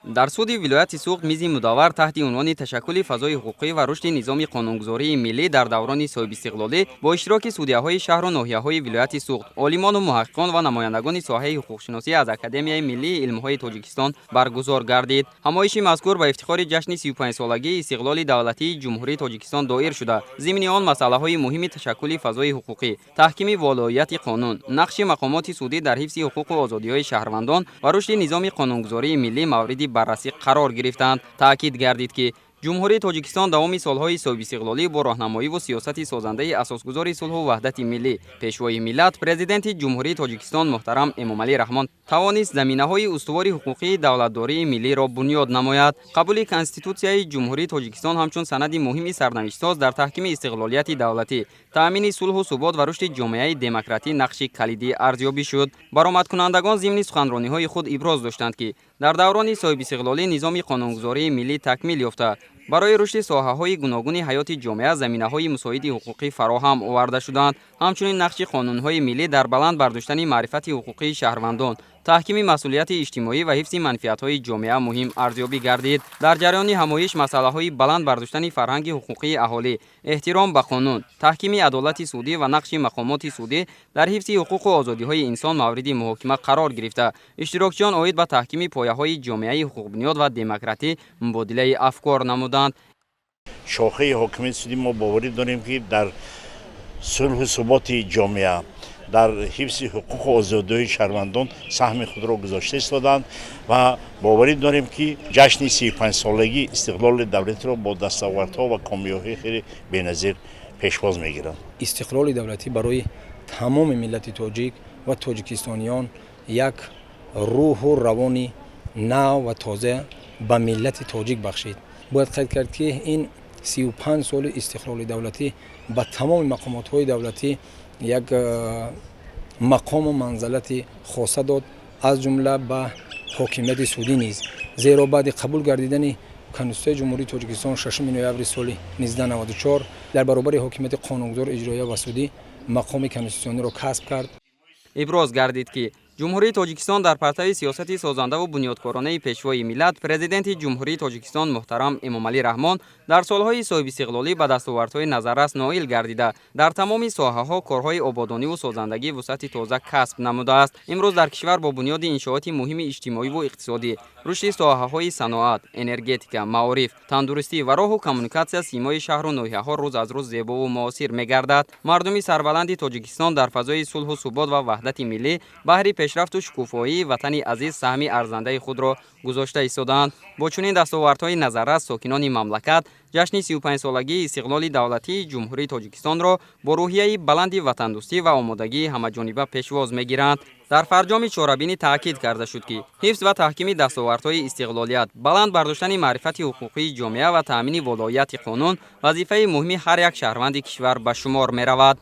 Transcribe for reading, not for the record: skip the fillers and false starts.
Дар суди вилояти Суғд мизи мудаввар таҳти унвони «Ташаккули фазои ҳуқуқӣ ва рушди низоми қонунгузории миллӣ дар даврони соҳибистиқлолӣ» бо иштироки судяҳои шаҳру ноҳияҳои вилояти Суғд, олимону муҳаққиқон ва намояндагони соҳаи ҳуқуқшиносӣ аз Академияи миллии илмҳои Тоҷикистон баргузор гардид. Ҳамоиши мазкур ба ифтихори ҷашни 35-солагии истиқлоли давлатии Ҷумҳурии Тоҷикистон доир шуда, зимни он масъалаҳои муҳими ташаккули фазои ҳуқуқӣ, таҳкими волоияти қонун, нақши мақомоти судӣ дар ҳифзи ҳуқуқу озодиҳои шаҳрвандон ва рушди низоми қонунгузории миллӣ мавриди баррасӣ қарор гирифтанд. Таъкид гардид, ки Ҷумҳурии Тоҷикистон давоми солҳои соҳибистиқлолӣ бо роҳнамоиву сиёсати созандаи асосгузори сулҳу ваҳдати миллӣ, Пешвои миллат, Президенти Ҷумҳурии Тоҷикистон муҳтарам Эмомалӣ Раҳмон тавонист заминаҳои устувори ҳуқуқии давлатдории миллиро бунёд намояд. Қабули Конститутсияи Ҷумҳурии Тоҷикистон ҳамчун санади муҳими сарнавиштсоз дар таҳкими истиқлолияти давлатӣ, таъмини сулҳу субот ва рушди ҷомеаи демократӣ нақши калидӣ арзёбӣ шуд. Баромадкунандагон зимни суханрониҳои худ иброз доштанд, ки дар даврони соҳибистиқлолӣ низоми қонунгузории миллӣ такмил ёфта, барои рушди соҳаҳои гуногуни ҳаёти ҷомеа заминаҳои мусоиди ҳуқуқӣ фароҳам оварда шуданд. Ҳамчунин нақши қонунҳои миллӣ дар баланд бардоштани маърифати ҳуқуқии шаҳрвандон, таҳкими масъулияти иҷтимоӣ ва ҳифзи манфиатҳои ҷомеа муҳим арзёбӣ гардид. Дар ҷараёни ҳамоиш масъалаҳои баланд бардоштани фарҳанги ҳуқуқии аҳолӣ, эҳтиром ба қонун, таҳкими адолати судӣ ва нақши мақомоти судӣ дар ҳифзи ҳуқуқу озодиҳои инсон мавриди муҳокима қарор гирифта, иштирокчиён оид ба таҳкими пояҳои ҷомеаи ҳуқуқбунёд ва демократӣ мубодилаи афкор намуданд. Шохаи ҳокимияти судӣ, мо боварӣ дорем, ки дар сулҳу суботи ҷомеа, дар ҳифзи ҳуқуқу озодиҳои шаҳрвандон саҳми худро гузошта истоданд ва боварӣ дорем, ки ҷашни 35-солагии истиқлоли давлатиро бо дастовардҳо ва комёбиҳои хеле беназир пешвоз мегиранд. Истиқлоли давлатӣ барои тамоми миллати тоҷик ва тоҷикистониён як рӯҳу равони нав ва тоза ба миллати тоҷик бахшид. Бояд қайд кард, ки ин 35 соли истиқлоли давлатӣ ба тамоми мақомотҳои давлатӣ як мақому манзалати хоса дод, аз ҷумла ба ҳокимияти судӣ низ, зеро баъди қабул гардидани Конститутсияи Ҷумҳурии Тоҷикистон 6 ноябри соли 1994 дар баробари ҳокимияти қонунгузор, иҷроия ва судӣ мақоми конститутсиониро касб кард. Иброз гардид, ки Ҷумҳурии Тоҷикистон дар партави сиёсати созандаву бунёдкоронаи Пешвои миллат, Президенти Ҷумҳурии Тоҷикистон муҳтарам Эмомалӣ Раҳмон дар солҳои соҳибистиқлолӣ ба дастовардҳои назаррас ноил гардида, дар тамоми соҳаҳо корҳои ободониву созандагӣ вусъати тоза касб намудааст. Имрӯз дар кишвар бо бунёди иншооти муҳими иҷтимоиву иқтисодӣ, рушди соҳаҳои саноат, энергетика, маориф, тандурустӣ ва роҳу коммуникатсия симои шаҳру ноҳияҳо рӯз аз рӯз зебову муосир мегардад. Мардуми сарбаланди Тоҷикистон дар фазои сулҳу субот ва ваҳдати миллӣ баҳри пешрафту шукуфоии ватани азиз саҳми арзандаи худро гузошта истодаанд. Бо чунин дастовардҳои назаррас сокинони мамлакат ҷашни 35-солагии истиқлоли давлатии Ҷумҳурии Тоҷикистонро бо рӯҳияи баланди ватандӯстӣ ва омодагии ҳамаҷониба пешвоз мегиранд. Дар фарҷоми чорабинӣ таъкид карда шуд, ки ҳифз ва таҳкими дастовардҳои истиқлолият, баланд бардоштани маърифати ҳуқуқии ҷомеа ва таъмини волоияти қонун вазифаи муҳими ҳар як шаҳрванди кишвар ба шумор меравад.